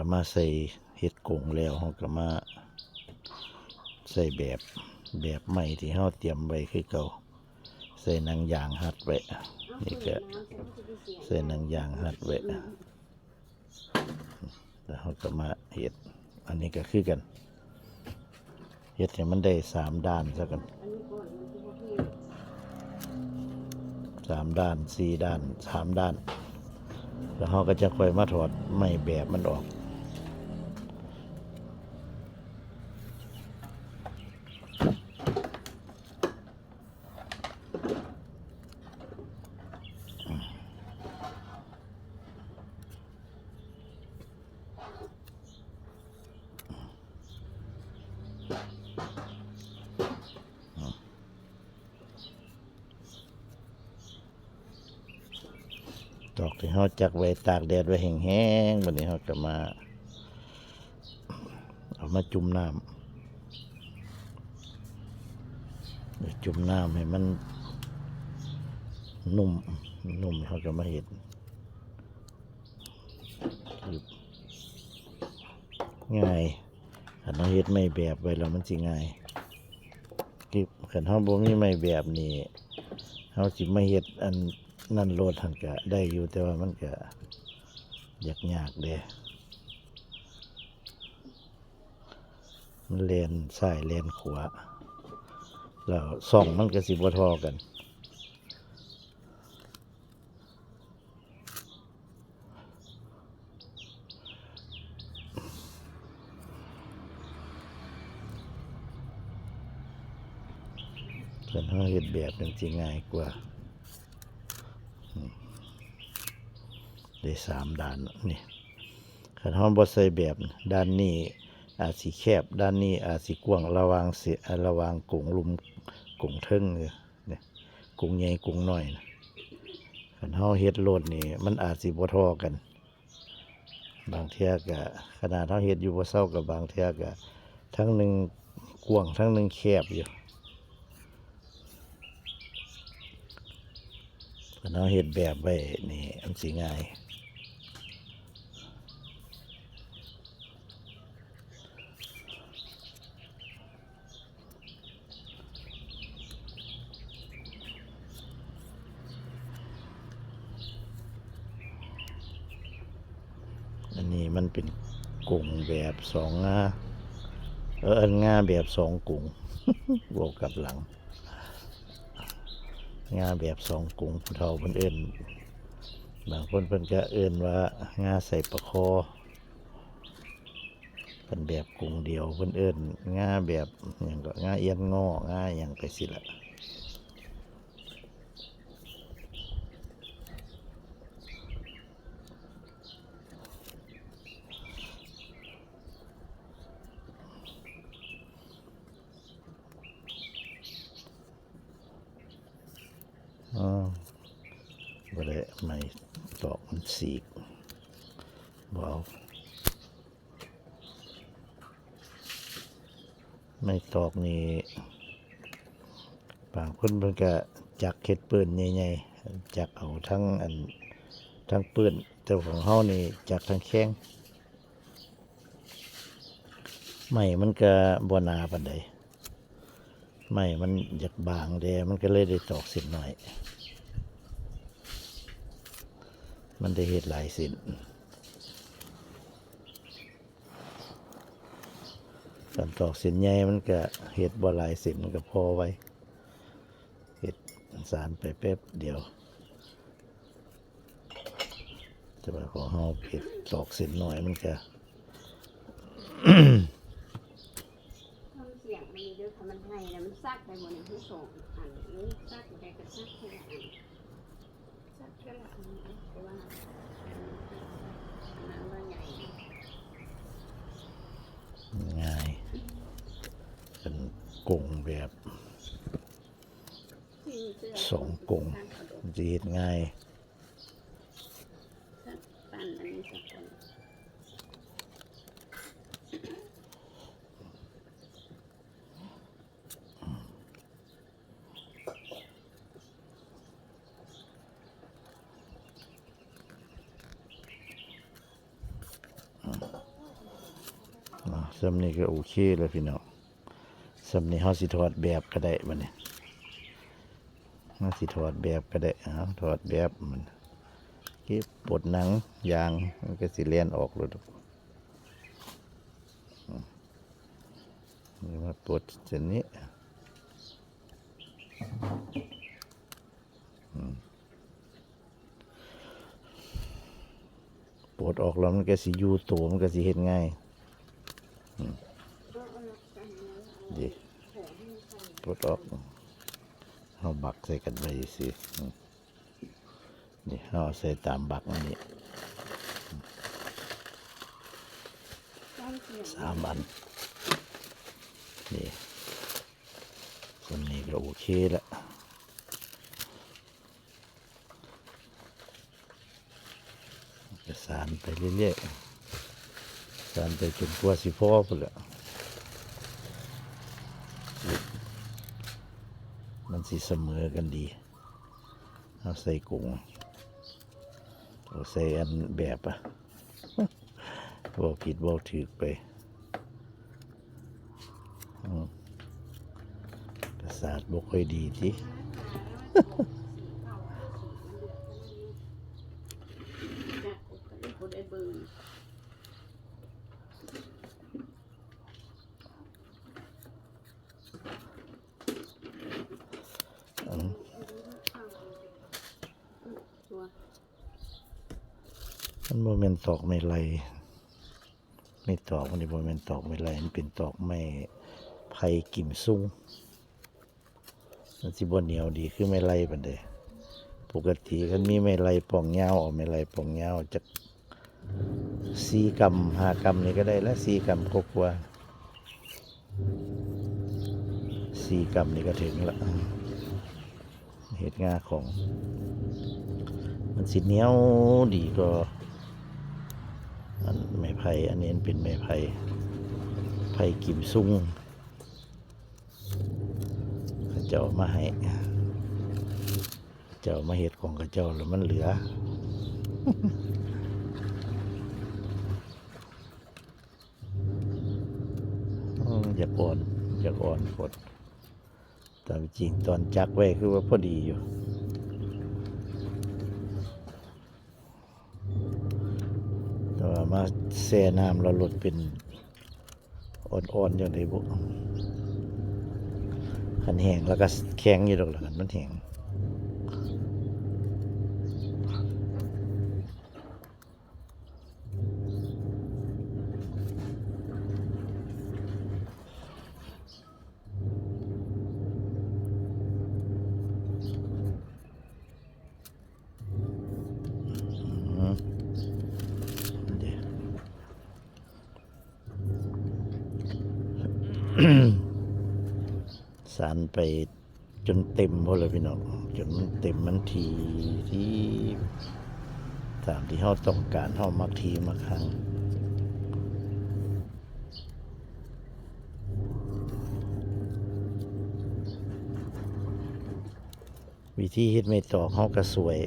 ກໍມາໃສ່ ເຮັດກົງແລ້ວ ເຮົາກໍມາໃສ່ແບບ ແບບໄມ້ທີ່ເຮົາຕຽມໄວ້ຄືເກົ່າ ໃສ່ໜັງຢາງຮັດໄວ້ ນີ້ກໍໃສ່ໜັງຢາງຮັດໄວ້ ແລ້ວເຮົາກໍມາເຮັດ ອັນນີ້ກໍຄືກັນ ເຮັດໃຫ້ມັນໄດ້ສາມດ້ານຊະກ່ອນ ສາມດ້ານ ສີ່ດ້ານ ສາມດ້ານ ແລ້ວເຮົາກໍຈະຄ່ອຍມາຖອດໄມ້ແບບມັນອອກ. ດອກທີ່ເຮົາຈັກໄວ້ ຕາກແດດໄວ້ແຫ້ງໆ ບັດນີ້ເຮົາກໍມາ ເອົາມາຈຸ່ມນ້ຳ ຈຸ່ມນ້ຳໃຫ້ມັນນຸ້ມ ນຸ້ມ ເຮົາກໍມາເຮັດ ງ່າຍ ຄັນເຮົາເຮັດໄມ້ແບບໄວ້ແລ້ວມັນຊິງ່າຍ ຄືຄັນເຮົາບໍ່ມີໄມ້ແບບນີ້ ເຮົາຊິມາເຮັດອັນນັ້ນໂລດຫັ້ນກະໄດ້ຢູ່ ແຕ່ວ່າມັນກະຍາກໆເດ້ ມັນແລ່ນຊ້າຍແລ່ນຂວາ ແລ້ວຊ່ອງມັນກະຊິບໍ່ທໍ່ກັນ. ຄັນເຮົາເຮັດແບບນັ້ນຊິງ່າຍກວ່າ ອືມ ໄດ້ສາມດ້ານນີ້ ຄັນເຮົາບໍ່ໃສ່ແບບ ດ້ານນີ້ອາດຊິແຄບ ດ້ານນີ້ອາດຊິກວ້າງ ລະຫວ່າງ ລະຫວ່າງກົງລຸ່ມ ກົງເທິງ ນີ້ ກົງໃຫຍ່ກົງນ້ອຍນະ ຄັນເຮົາເຮັດໂລດນີ້ ມັນອາດຊິບໍ່ທໍ່ກັນ ບາງເທື່ອກະ ຂະໜາດເຮົາເຮັດຢູ່ບໍ່ເຊົາ ກະບາງເທື່ອກະ ທາງໜຶ່ງກວ້າງ ທາງໜຶ່ງແຄບຢູ່ ຄັນເຮົາເຮັດແບບໄວ້ນີ້ ມັນຊິງ່າຍ. ອັນນີ້ມັນເປັນກົງແບບສອງງາ ເອີ ອັນງາແບບສອງກົງ ເວົ້າກັບຫຼັງ ງາແບບສອງກົງ ຜູ້ເຖົ້າເພິ່ນເອີ້ນ ບາງຄົນເພິ່ນກະເອີ້ນວ່າງາໃສ່ປາຄໍ. ເປັນແບບກົງດຽວ ເພິ່ນເອີ້ນງາແບບຫຍັງເກາະ ງາອຽນງໍ້ ງາຫຍັງໄປຊີ້ລະ. ອ້າວ ບໍ່ໄດ້ ໄມ້ຕອກມັນສີກ ບໍ່ເອົາ ໄມ້ຕອກນີ້ ບາງຄົນເພິ່ນກະຈັກເຮັດເປີ້ນໃຫຍ່ໆ ຈັກເອົາທັງອັນ ທັງເປີ້ນ ແຕ່ຂອງເຮົານີ້ຈັກທັງແຄງ. ໄມ້ມັນກະບໍ່ໜາປານໃດ ໄມ້ມັນຢາກບາງແດ່ ມັນກະເລີຍໄດ້ຕອກເສັ້ນນ້ອຍ ມັນໄດ້ເຮັດຫຼາຍເສັ້ນ ຄັນຕອກເສັ້ນໃຫຍ່ມັນກະເຮັດບໍ່ຫຼາຍເສັ້ນ ມັນກະພໍໄວ ເຮັດສານໄປແປັບດຽວ. ແຕ່ວ່າຂອງເຮົາເຮັດຕອກເສັ້ນນ້ອຍມັນກະ ທຳສຽງມັນເດີ ຄັນມັນໄຫ້ນະ ມັນຊັກໄດ້ບໍ່ນີ້ ທັງສອງອັນນີ້ ຊັກໄດ້ກໍຊັກເທື່ອລະອັນ ຊັກເທື່ອລະອັນ ແຕ່ວ່າອັນນັ້ນວ່າໃຫຍ່ ງ່າຍ ເປັນກົງແບບ ສອງກົງ ມັນຊິເຮັດງ່າຍ. ອືມ ສ່ຳນີ້ກໍໂອເຄແລ້ວພີ່ນ້ອງ. ສ່ຳນີ້ເຮົາຊິຖອດແບບກໍໄດ້ບັດນີ້. ເຮົາຊິຖອດແບບກໍໄດ້. ເອົາ ຖອດແບບມັນ ເກັບປົດໜັງຢາງ ມັນກໍຊິແລ່ນອອກໂລດ. ອືມ ມາປົດເຊັ່ນນີ້. ອືມ ປົດອອກແລ້ວມັນກໍຊິຢູ່ໂຕ ມັນກໍຊິເຮັດງ່າຍ. ອືມ ເດ້ ປົດອອກ ເຮົາບັກໃສ່ກັນໄວ້ຊື່ໆ. ອືມ ນີ້ເຮົາໃສ່ຕາມບັກອັນນີ້ ສາມອັນ ນີ້ ສ່ຳນີ້ກໍໂອເຄລະ. ກໍສານໄປເລື້ອຍໆ ສານໄປຈົນກວ່າຊິພໍພຸ້ນແຫຼະ ມັນຊິສະເໝີກັນດີ. ເຮົາໃສ່ກົງ ໂອ ໃສ່ອັນແບບ ອະ ເວົ້າຜິດເວົ້າຖືກໄປ. ອືມ ປະສາດບໍ່ຄ່ອຍດີຕິ. ອືມ ມັນບໍ່ແມ່ນຕອກໄມ້ໄລ່. ໄມ້ຕອກມັນນີ້ບໍ່ແມ່ນຕອກໄມ້ໄລ່ ມັນເປັນຕອກໄມ້ໄຜ່ກິມຊຸງ. ມັນຊິບໍ່ໜຽວດີຄືໄມ້ໄລ່ປານໃດ. ປົກກະຕິຄັນມີໄມ້ໄລ່ປ່ອງຍາວ ເອົາໄມ້ໄລ່ປ່ອງຍາວຈັກສີ່ກຳ ຫ້າກຳນີ້ກໍໄດ້ລະ ສີ່ກຳກວ່າໆ ສີ່ກຳນີ້ກໍເຖິງລະ. ເຮັດງ່າຂອງ ມັນຊິໜຽວດີກວ່າອັນໄມ້ໄຜ່. ອັນນີ້ມັນເປັນໄມ້ໄຜ່ ໄຜ່ກິມຊຸງ ເຂົາເຈົ້າເອົາມາໃຫ້ ເຂົາເຈົ້າເອົາມາເຮັດຂອງເຂົາເຈົ້າແລ້ວມັນເຫຼືອ. ອືມ ຢາກອ່ອນ ຢາກອ່ອນໂພດ. ຕາມຈິງຕອນຈັກໄວ້ຄືວ່າພໍດີຢູ່ ແຕ່ວ່າມາແຊ່ນ້ຳແລ້ວລົດເປັນອ່ອນໆ ຈັ່ງໃດບຸ. ຄັນແຫ້ງແລ້ວກໍແຂງຢູ່ດອກລະ ຄັນມັນແຫ້ງ. ອືມ ເດ້ ສານໄປ ຈົນເຕັມພຸ້ນລະພີ່ນ້ອງ ຈົນມັນເຕັມ ມັນຖີ່ ຖີ່ຕາມທີ່ເຮົາຕ້ອງການ ເຮົາມັກຖີ່ມັກຫຍັງ. ວິທີເຮັດໄມ້ຕອກ ເຮົາກໍສວຍ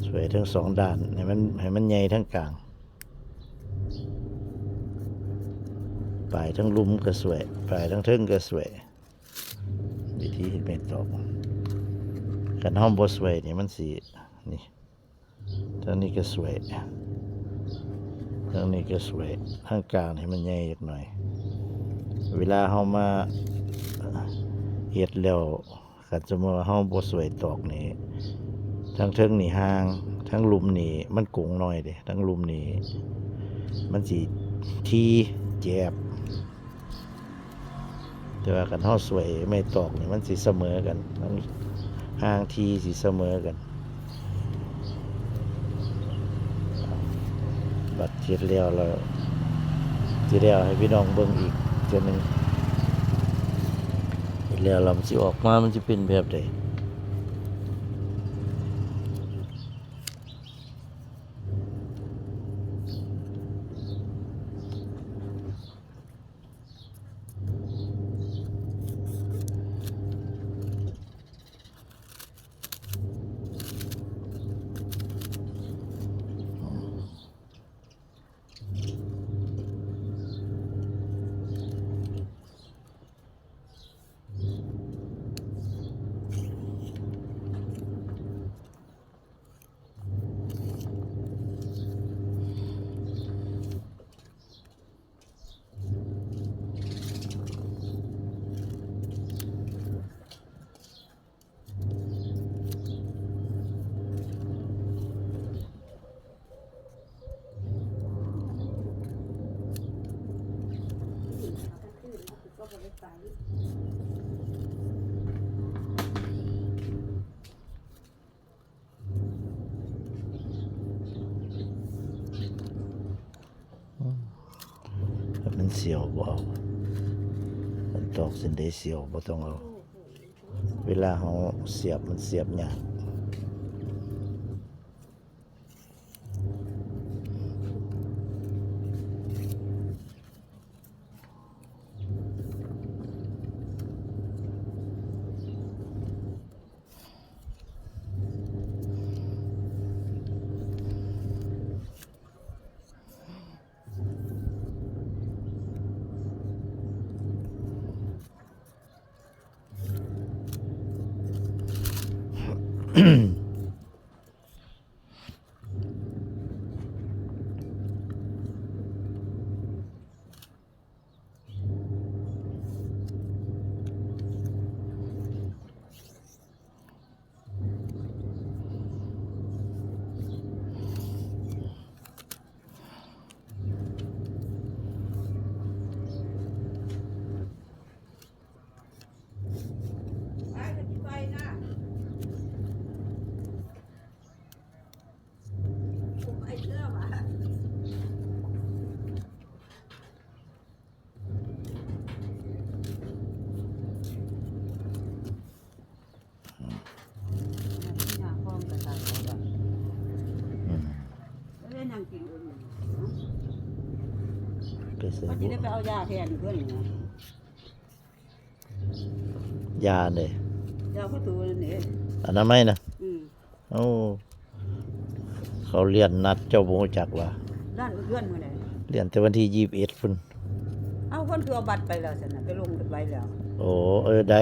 ສວຍທັງສອງດ້ານ ໃຫ້ມັນ ໃຫ້ມັນໃຫຍ່ທັງກາງ ປາຍທັງລຸ່ມກໍສວຍ ປາຍທັງເທິງກໍສວຍ. ວິທີເຮັດໄມ້ຕອກ ຄັນເຮົາບໍ່ສວຍນີ້ມັນຊິ ນີ້ ທາງນີ້ກໍສວຍ ທາງນີ້ກໍສວຍ ທາງກາງໃຫ້ມັນໃຫຍ່ຈັກໜ້ອຍ. ເວລາເຮົາມາເຮັດແລ້ວ ຄັນສົມມຸດວ່າເຮົາບໍ່ສວຍຕອກນີ້ ທາງເທິງນີ້ຫ່າງ ທາງລຸ່ມນີ້ມັນກົງໜ້ອຍເດ້ ທາງລຸ່ມນີ້ມັນຊິຖີ່ແຈບ. ແຕ່ວ່າຄັນເຮົາສວຍໄມ້ຕອກນີ້ ມັນຊິສະເໝີກັນ ທັງຫ່າງຖີ່ຊິສະເໝີກັນ. ບັດເຮັດແລ້ວ ແລ້ວຊິໄດ້ເອົາໃຫ້ພີ່ນ້ອງເບິ່ງອີກເທື່ອໜຶ່ງ ເຮັດແລ້ວ ແລ້ວມັນຊິອອກມາ ມັນຊິເປັນແບບໃດ. ສຽວບໍ່ເອົາ ຄັນຕອກເສັ້ນໃດສຽວບໍ່ຕ້ອງເອົາ ເວລາເຮົາສຽບມັນສຽບຍາກ. ອືມ ໄປໃສ່ ມັນຊິໄດ້ໄປເອົາຢາແທນເພິ່ນນະ. ຢາເດ້ ຢາປະຕູນັ້ນເດ້ ອະນາໄມນະ. ອືມ ໂອ້ ເຂົາເລື່ອນນັດ ເຈົ້າບໍ່ຮູ້ຈັກຫວາ? ເລື່ອນ ເລື່ອນມື້ໃດ? ເລື່ອນແຕ່ວັນທີຊາວເອັດພຸ້ນ. ເອົ້າ ເພິ່ນຄືເອົາບັດໄປແລ້ວຊັ້ນນະ ໄປລົງໄປແລ້ວ. ໂອ້ ເອີ ໄດ້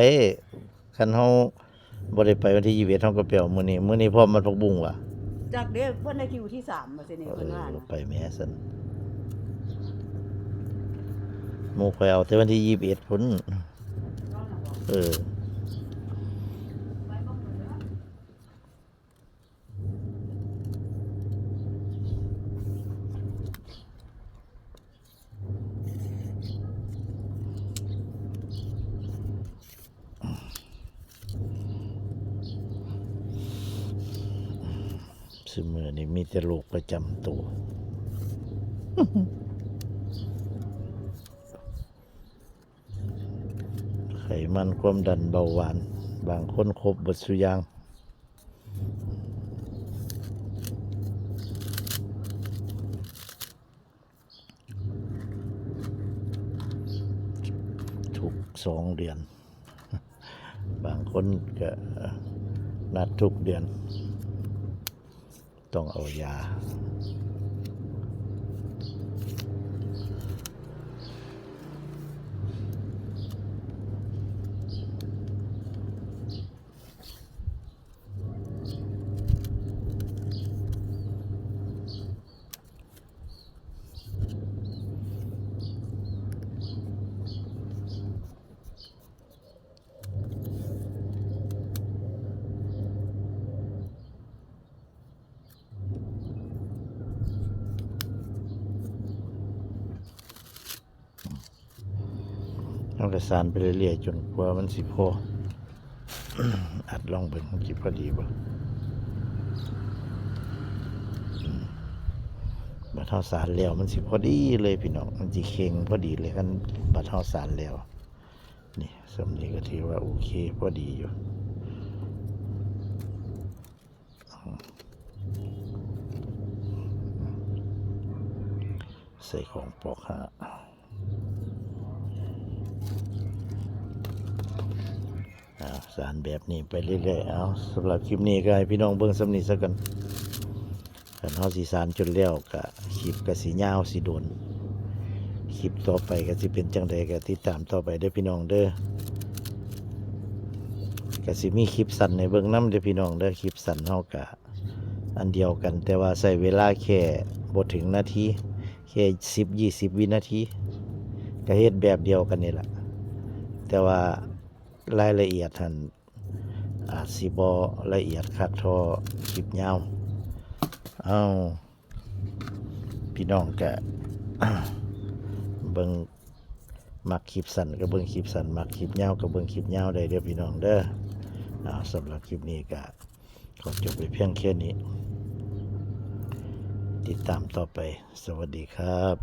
ຄັນເຮົາບໍ່ໄດ້ໄປວັນທີຊາວເອັດ ເຮົາກໍໄປເອົາມື້ນີ້ ມື້ນີ້ພ້ອມມັດຜັກບຸ້ງຫວາ? ຈັກເດ້ ເພິ່ນໄດ້ຄິວທີສາມວ່າຊີ້ນີ້ ເອີ ເພິ່ນວ່ານະ ໄປແມ້ຊັ້ນ ໝູ່ຂ້ອຍເອົາແຕ່ວັນທີຊາວເອັດພຸ້ນ. ເອີ ຊຸມື້ນີ້ມີແຕ່ໂລກປະຈຳໂຕ ໄຂມັນ ຄວາມດັນ ເບົາຫວານ ບາງຄົນຄົບເບິດຊຸຢ່າງ. ທຸກສອງເດືອນ ບາງຄົນກະນັດທຸກເດືອນ ຕ້ອງເອົາຢາ. ເຮົາກະສານໄປເລື້ອຍໆ ຈົນກວ່າມັນຊິພໍ ອັດລອງເບິ່ງ ມັນຊິພໍດີບໍ່. ອືມ ບັດເຮົາສານແລ້ວ ມັນຊິພໍດີເລີຍພີ່ນ້ອງ ມັນຊິເຄັ່ງພໍດີເລີຍ ຄັນບັດເຮົາສານແລ້ວ. ນີ້ ສ່ຳນີ້ກະຖືວ່າໂອເຄ ພໍດີຢູ່. ໃສ່ຂອງປອກຫ້າ ອາ ສານແບບນີ້ໄປເລື້ອຍໆ. ເອົາ ສຳລັບຄລິບນີ້ກະໃຫ້ພີ່ນ້ອງເບິ່ງສ່ຳນີ້ຊະກ່ອນ. ຄັນເຮົາຊິສານຈົນແລ້ວກະ ຄລິບກະຊິຍາວ ຊິດົນ. ຄລິບຕໍ່ໄປກະຊິເປັນຈັ່ງໃດ ກະຕິດຕາມຕໍ່ໄປເດີພີ່ນ້ອງເດີ. ກະຊິມີຄລິບສັ້ນໃຫ້ເບິ່ງນຳເດີພີ່ນ້ອງເດີ. ຄລິບສັ້ນເຮົາກະອັນດຽວກັນ ແຕ່ວ່າໃຊ້ເວລາແຄ່ບໍ່ເຖິງນາທີ ແຄ່ສິບ ຍີ່ສິບວິນາທີ ກະເຮັດແບບດຽວກັນນີ້ລະ ແຕ່ວ່າລາຍລະອຽດຫັ້ນ ອາດຊິບໍ່ລະອຽດຄັກທໍ່ຄລິບຍາວ. ເອົ້າ ພີ່ນ້ອງກະເບິ່ງ ມັກຄລິບສັ້ນກະເບິ່ງຄລິບສັ້ນ ມັກຄລິບຍາວກະເບິ່ງຄລິບຍາວໄດ້ເດີພີ່ນ້ອງເດີ. ເອົາ ສຳລັບຄລິບນີ້ກະຂໍຈົບໄວ້ພຽງແຄ່ນີ້ ຕິດຕາມຕໍ່ໄປ. ສະຫວັດດີຄັບ.